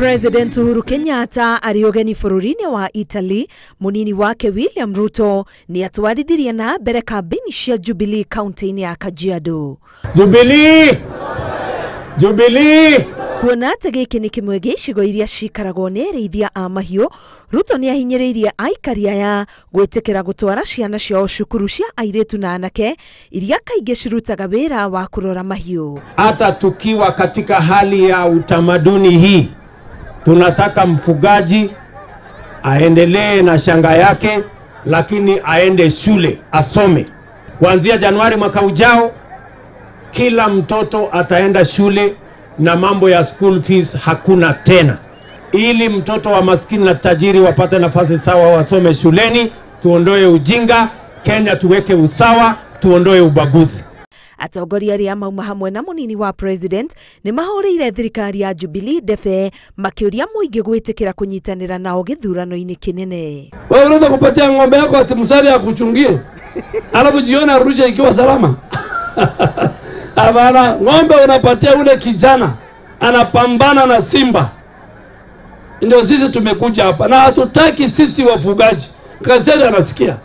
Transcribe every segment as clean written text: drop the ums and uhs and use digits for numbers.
President Uhuru Kenyatta arĩ ũgeni bũrũri-inĩ wa Italy, mũnini wake William Ruto nĩ atwarithirie na mbere kambĩini cia Jubilee kaunti-inĩ ya Kajiado. Jubilee! Jubilee! Kuona atĩ gĩkĩ nĩ kĩmwe gĩa icigo iria cikaragwo nĩ arĩithia a mahiũ, Ruto nĩ ahinyĩrĩirie aikari aya gwĩtĩkĩra gũtwara ciana ciao cukuru cia airĩtu na anake iria kaingĩ cirutaga wĩra wa kũrora mahiũ. Hata tukiwa katika hali ya utamaduni hii, tunataka mfugaji aendelee na shanga yake, lakini aende shule asome. Kuanzia Januari mwaka ujao, kila mtoto ataenda shule na mambo ya school fees hakuna tena. Ili mtoto wa maskini na tajiri wapate nafasi sawa wasome shuleni, tuondoe ujinga, Kenya tuweke usawa, tuondoe ubaguzi. Atongoria arĩa mauma hamwe na mũnini wa president nĩ mahũrĩire thirikari ya Jubilee ndebe makĩũria mũingĩ gwĩtĩkĩra kũnyitanĩra nao gĩthurano-inĩ kĩnene. Wewe unaweza kupatia ng'ombe yako ati msari akuchungie, alafu jioni arudishe ikiwa salama? Hapana, ng'ombe unapatia ule kijana anapambana na simba. Ndio sisi tumekuja hapa na hatutaki sisi wafugaji. Kaseri anasikia.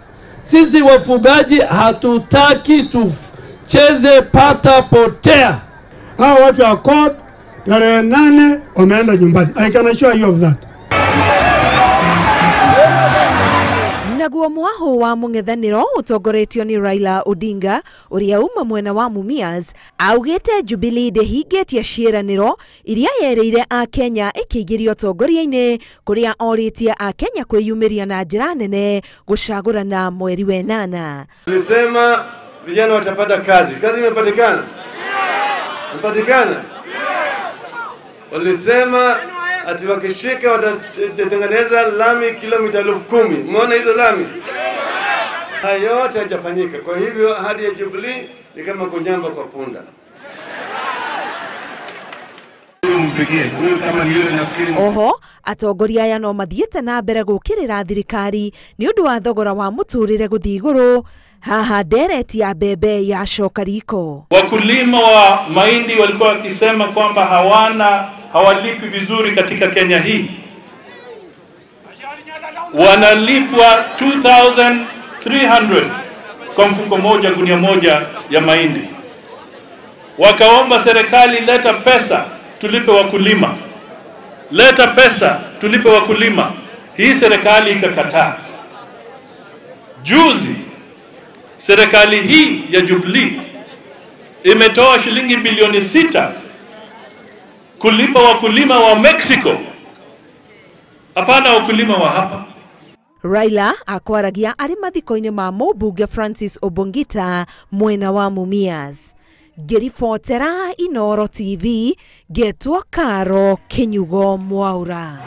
Sisi wafugaji hatutaki tucheze pata potea. Hao watu wa court tarehe 8 wameenda nyumbani. I can assure you of that. Naguo mwaho wa mũng'ethanĩro ũtongoretio nĩ Raila Odinga ũrĩa uma mwena wa Mumias augĩte Jubilee ndĩhingĩtie ciĩranĩro iria yerĩire Akenya ĩkĩingĩrio ũtongoria-inĩ kũrĩa orĩtie Akenya kwĩyumĩria na njĩra nene gũcagũrana mweri wa 8. Tulisema vijana watapata kazi. Kazi imepatikana? Imepatikana? Walisema ati wakishika watatengeneza lami kilomita 10,000. Umeona hizo lami? Hayo yote hayajafanyika. Kwa hivyo hadi ya Jubilee ni kama kunyamba kwa punda. Oho, atongoria aya no mathiĩte na mbere gũkĩrĩra thirikari nĩ ũndũ wa thogora wa mũtũrĩre gũthiĩ igũrũ. Haha ndereti ya mbembe yacoka riko. Wakulima wa mahindi walikuwa wakisema kwamba hawalipi vizuri katika Kenya hii. Wanalipwa 2300 kwa mfuko moja, gunia moja ya mahindi. Wakaomba serikali, leta pesa tulipe wakulima. Leta pesa tulipe wakulima. Hii serikali ikakataa. Juzi serikali hii ya Jubilee imetoa shilingi bilioni 6 kulipa wakulima wa Mexico. Hapana wakulima wa hapa. Raila akwaragia arĩ mathiko-inĩ ma mũmbunge Francis Obongita mwena wa Mumias. Ngĩribotera Inooro TV, ngetwo Karo Kinyugo Mwaura.